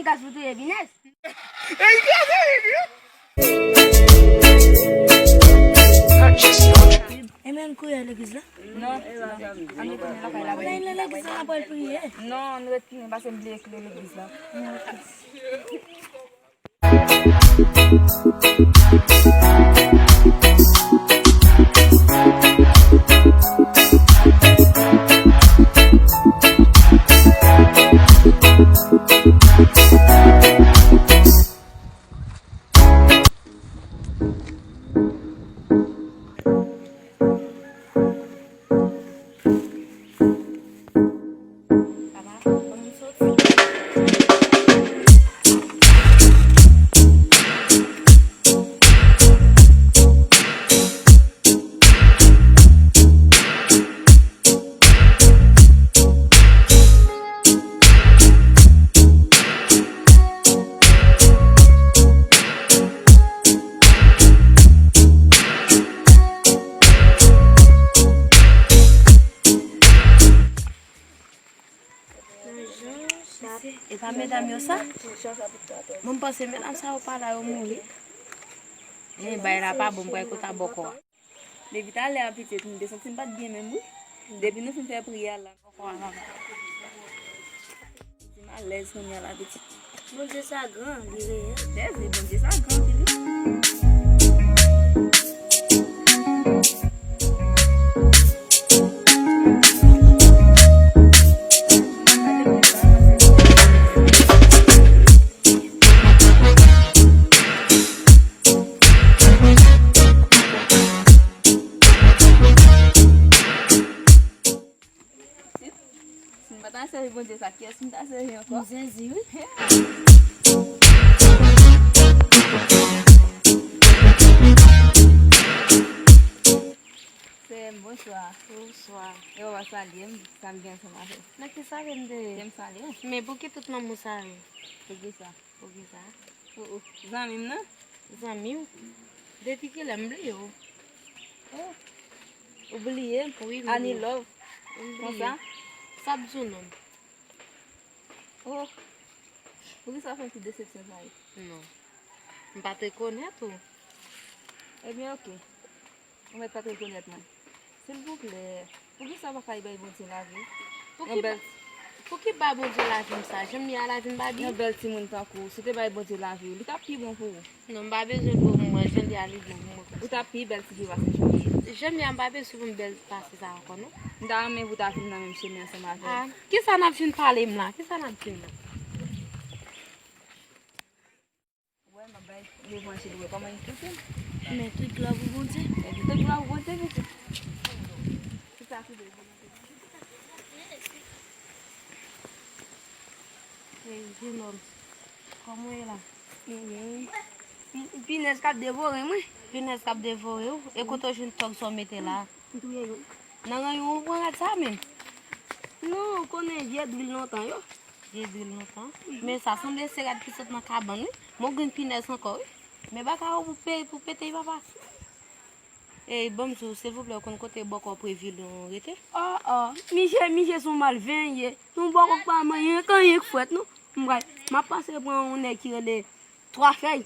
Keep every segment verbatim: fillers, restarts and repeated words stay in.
Gaz pou touye pinèz. E men n kouri al legliz la? Non, ann retounen lakay la. Men legliz la, n ap al priye. Non, ann retounen, paske m bliye kle legliz la. E pa medam yo sa? Mwen, m panse medam sa yo pa la, yo mouri. E bay la pa bon, m kwè kota bòkò a. Depi talè a pitit, m te santi m pa t byen menm wi. Depi nou fin fè priyè la, bòkò a pa bon. M alèz kounye a la pitit. Bondye sa gran, li reyèl. Bèl, li Bondye sa gran, anpil wi. Si m pa ta sèvi Bondye sa, kiyès m ta sèvi ankò? M sezi wi. Seyè m, bonswa. Bonswa. E w pa salye m, sa m gen ansanm avè w? Nan ki salye m te ye? Kè m salye w. Men pouki tout lanmou sa yo? Poukisa? Poukisa? O, o. Zanmi m nan? Zanmi w? Depi kilè m bliye w? O. Ou bliye m? Wi, m bliye. Ani love. M bliye. Konsa? Sa ap di w non. O. Poukisa w fè m tout desepsyon sa yo? Non. M pa t rekonèt ou. Ebyen, oke. Ou mèt pa t rekonèt mwen. Silvouplè, poukisa w pa ka bay Bondye lavi w? Pouki, yon bèl, pouki bay Bondye lavi m sa? Jan m ye a, lavi m pa byen? Yon bèl timoun tankou w, si w te bay Bondye lavi w, li t ap pi bon pou ou. Non, m pa bezwen l pou mwen, jan l ye a, li bon pou mwen. Ou t ap pi bèl si te pase jan w ye. Jan m ye a, m pa bezwen pou m bèl pase sa ankò, non. M ta renmen pou w ta vin nan menm chemen ansanm avè m. A, kisa n ap vin pale m la? Kisa n ap di m la? Wè, m ap bay levanjil, wè kòman li koute m. Men tout glwa pou Bondye. Ebyen, tout glwa pou Bondye, pitit. Kisa ki vle di? Ey, jenòm, kòman w ye la? Mwen byen, wi. Pi-, pinèz k ap devore m, wi. Pinèz k ap devore w? E kote w jwenn tòg sa w mete la? M touye youn. Nan ranyon w pran rad sa menm? Non, ou konnen vye dril lontan yo. Vye dril lontan. Mhm. Men sa sanble se rad ki sot nan kabann, wi. Men w gen pinèz ankò, wi. Men bagay ou pou pe-, pou pete, papa. Ey, ban m di w, silvouplè, ou konn kote bòkò Previl nou rete? O, o, Mije, Mije se yon malveyan ye. Se yon bòkò k pa manyen anyen k frèt, non. M pral, m ap pase pran yon nèg ki rele Twa Fèy.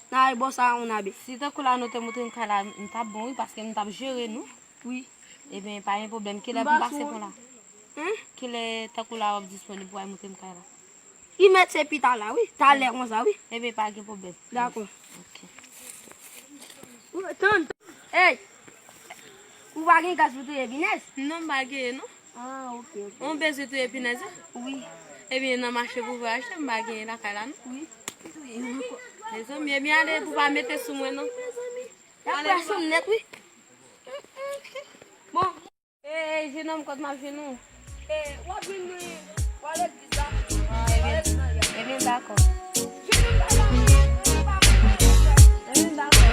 N a al bò sa yon abe. Si tankou la nou te montre m kay la, m t ap bon, wi, paske m t ap jere nou. Wi. Ebyen, pa gen pwoblèm. Kilè pou m pase pran la? Hen? Kilè tankou la w ap disponib pou w al montre m kay la? Li mèt se pi ta la, wi. Talè konsa, wi. Ebyen, pa gen pwoblèm. Dakò. Ok. Ou, tann, tann. Ey! Ou pa gen gaz pou touye pinèz? Non, m pa genyen, non. A, ok, ok. Ou bezwen touye pinèz, wi? Wi. Ebyen, nan mache pou w achte, m pa genyen lakay la, non. Wi. Mezanmi, ebyen, ale pou pa mete sou mwen, non. Y ap pran sou m nèt, wi. Bon. E, e, jenòm, kot m ap jwenn ou? E, w ap jwenn mwen, w a legliz la. W a legliz la. Ebyen, dakò. Ebyen, dakò.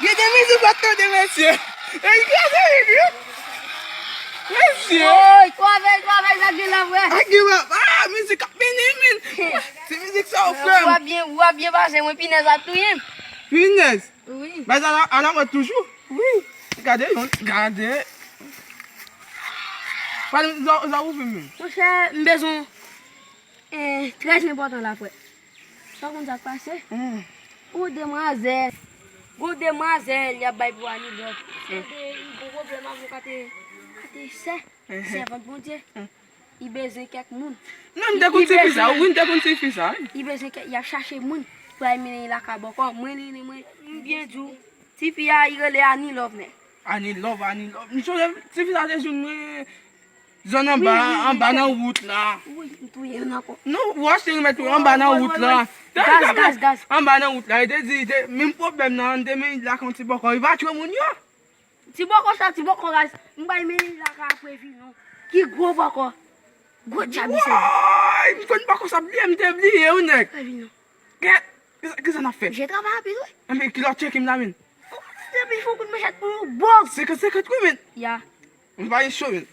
Gade mizik w ap tande, mesye. E gade mizik. Mesye. Woy, twavèy, twavèy, sa gen la, frè. Sa gen la. A mizik ap vini, men. Se mizik sa, w frè m. W ap byen, w ap byen pase, mwen pinèz ap touye m. Pinèz? Wi. Bay sa la, a la mòd toujou? Wi. Gade, yon, gade. Pale, zò, zò ou vin men. Monchè, m bezwen, eh, trè enpòtan la, frè. Sa w konn sa k pase? Hmm. Ou demwazèl. Gon demwazèl, y ap bay pou Annie Love. Hmm. Se de, gon pwoblèm avè w ka te, ka te sè. Mhm. Sèvant Bondye. Hmm. Li bezwen kèk moun. Non, m te konn ti fi sa, wi, m te konn ti fi sa, wi. Li bezwen kèk, y ap chache moun pou al mennen li lakay bòkò. Mwen, li, li, mwen, m byen di w. Ti fi a, li rele Annie Love, men. Annie Love, Annie Love. M sonje ti fi sa te jwenn mwen zòn anba, anba nan wout la. Wi, m touye l ankò. Non, w achte remèt wi, anba nan wout la. Gaz, gaz, gaz. Anba nan wout la, li te di, li te, menm pwoblèm nan, li te mennen li lakay yon ti bòkò. Li pa tchwe moun yo. Ti bòkò sa, ti bòkò raz. M bay mennen li lakay apre vi non. Ki gwo bòkò. Gwo djab li se. Woy, m konn bòkò sa bliye, m te bliye wi nèg. Apre vi non. Kèt, kisa, kisa n ap fè? Jè travay anpil wi. Anben kilè w tcheke m la men. Depi fè yon kout manchèt pou yon bòg. Senkant senkant wi men. Ya. M pa gen cho men.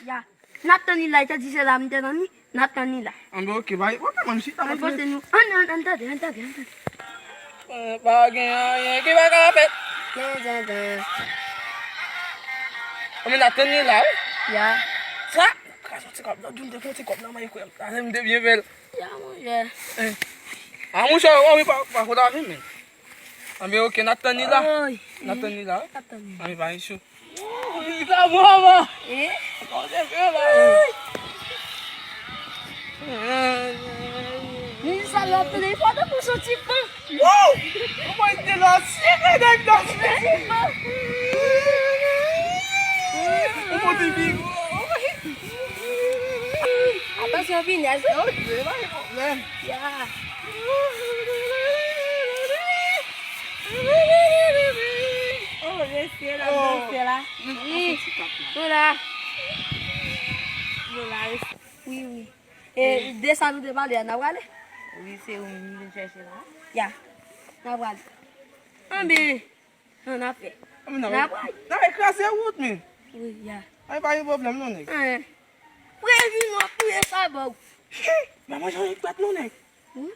Ya. N ap tann li la, li te di se la m te tann li. N ap tann li la. Anben oke, bay. Wè kòman m chita. Ann poste nou. Ann, ann, ann tande, ann tande, ann tande. Eh, pa gen anyen ki pa ka fèt. Anben n ap tann li la wi. Ya. Sa. Kras yon ti kòb, lòt jou m te fè yon ti kòb nan men kwè m. Talè m te byen fè l. Ya, monchè. Eh. A monchè, oh, wi, pa, pa konn avè m men. Anben oke, n ap tann li la. N ap tann li la. N ap tann li. Anben pa gen cho. Wi, sa bon, man. Eh? Kòman se fè la? Ni sa lòt telefòn pou soti pan. Wouw! Ou mwen te lòsi, men nèg lòsi. Ou mwen te bi. Atansyon, finès. Ok, pa gen pwoblèm. Ya. Oh, mesye, l ap danse la. Wi. Nou la. Nou la, wi. Wi, wi. E de sa nou te pale a, n a prale? Wi, se ou menm m vin chèche la. Ya. N a prale. Anben, ann afè. N a prale. N a kraze wout, men. Wi, ya. Ay, pa gen pwoblèm, non, nèg. Anyen. Previn w ap touye sa bòg. Hi! Manman jan yon kwèt, non, nèg. Wi.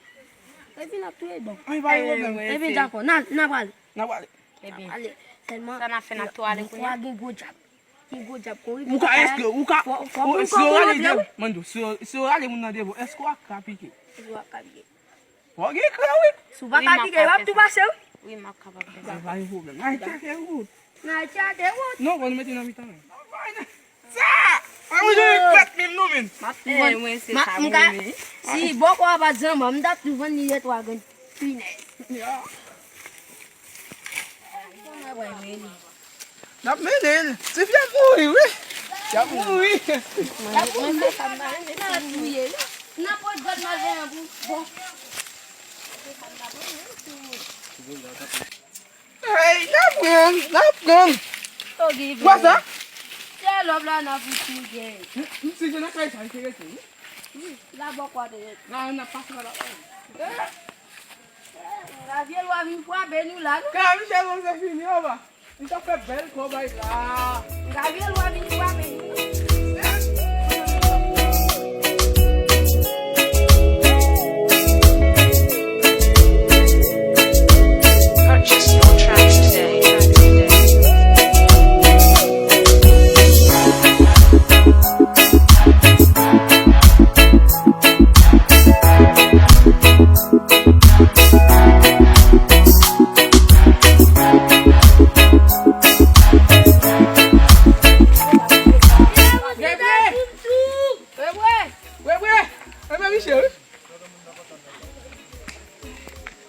Epi n ap touye bòg. Ay, pa gen pwoblèm. Epi dakò, n a, n a prale. N a prale. Ebyen, ale. Sèlman, sa n ap fè, n ap tou ale kounye a? Gen gwo djab. Gen gwo djab kouri. Ou ka, èske, ou ka, si yo rale devan, Mando, si yo, si yo rale moun nan devan, èske w ap ka pike? Èske w ap ka pike? Fò gen kran, wi. Si w pa ka pike, w ap tou pase, wi. Wi, m ap kapab fè sa. Pa gen pwoblèm. N a tchake wout. N a tchake wout. Non, bon, nou mete nan mitan, men. Sa! Mwen, mwen, mwen, mwen, mwen, mwen, mwen, mwen, mwen, si bòkò a pa t janm, m t ap tou vann li de twa grenn. Finès. Ya. N ap mennen l. Tifi ap mouri, wi. Y ap mouri. Y ap mouri. N ap touye l. N ap pran gad malveyan pou bon. Hey, n ap pran, n ap pran. Wè sa? Se lòb la n ap fouti gèy. M, m, si se nan kay sa, li te rete, wi. Wi, la bò kwa te rete. La, n ap pase pa la. Eh, eh, la vye lwa vin frape nou la, non? Ka, Michel, bon, se fini, anba. Li t ap fè bèl kòb la. Gabriel w ap vin frape. Purchase your tracks today. Bwè, bwè, bwè, bwè, bwè, bwè, Michel.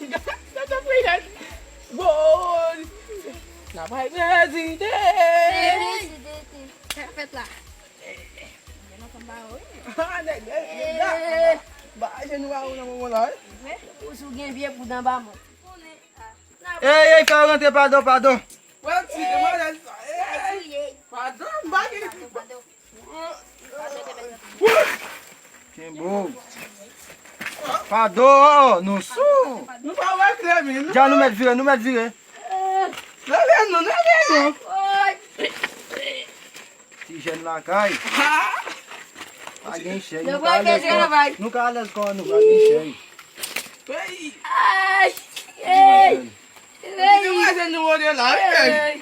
Gade prezidans. Bon, n ap bay prezidans. Sa k ap fèt la? Ah, nèg, nèg, nèg, ba, ba jenou a ou nan moman la, wi. Ou si w gen vye poud anba men w. Ey, ey, fè yo rantre, padon, padon. Wè ti demwazèl sa. Ey, padon, m pa gen. Kenbe w. Padon, nou sou. Nou pa wè klè, men. Dja nou mèt vire, nou mèt vire. Leve nou, leve nou. Ti jèn lakay. Pa gen chèy. Nou ka alèz kò nou, pa gen chèy. Ay! Ey! Ey! Demwazèl nou wòde la, wi. Ey!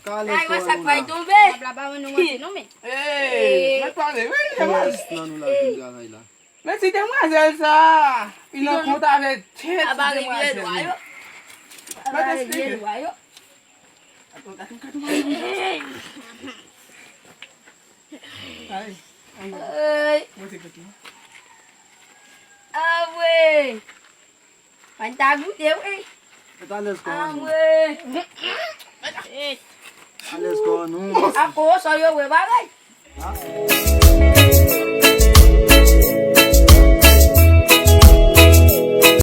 Ka alèz kò nou la. Ey! Mwen pale, wi, demwazèl. Nan nou la vin travay la. Men ti demwazèl sa, li nan kont avèk tèt ti demwazèl. Mwen te esplike. Ay, ay. Mwen te gete. Awe. Mwen ta goute, wi. Mwen ta alèz kò nou. Awe. Alèz kò nou. Apo, sa yo wè bagay.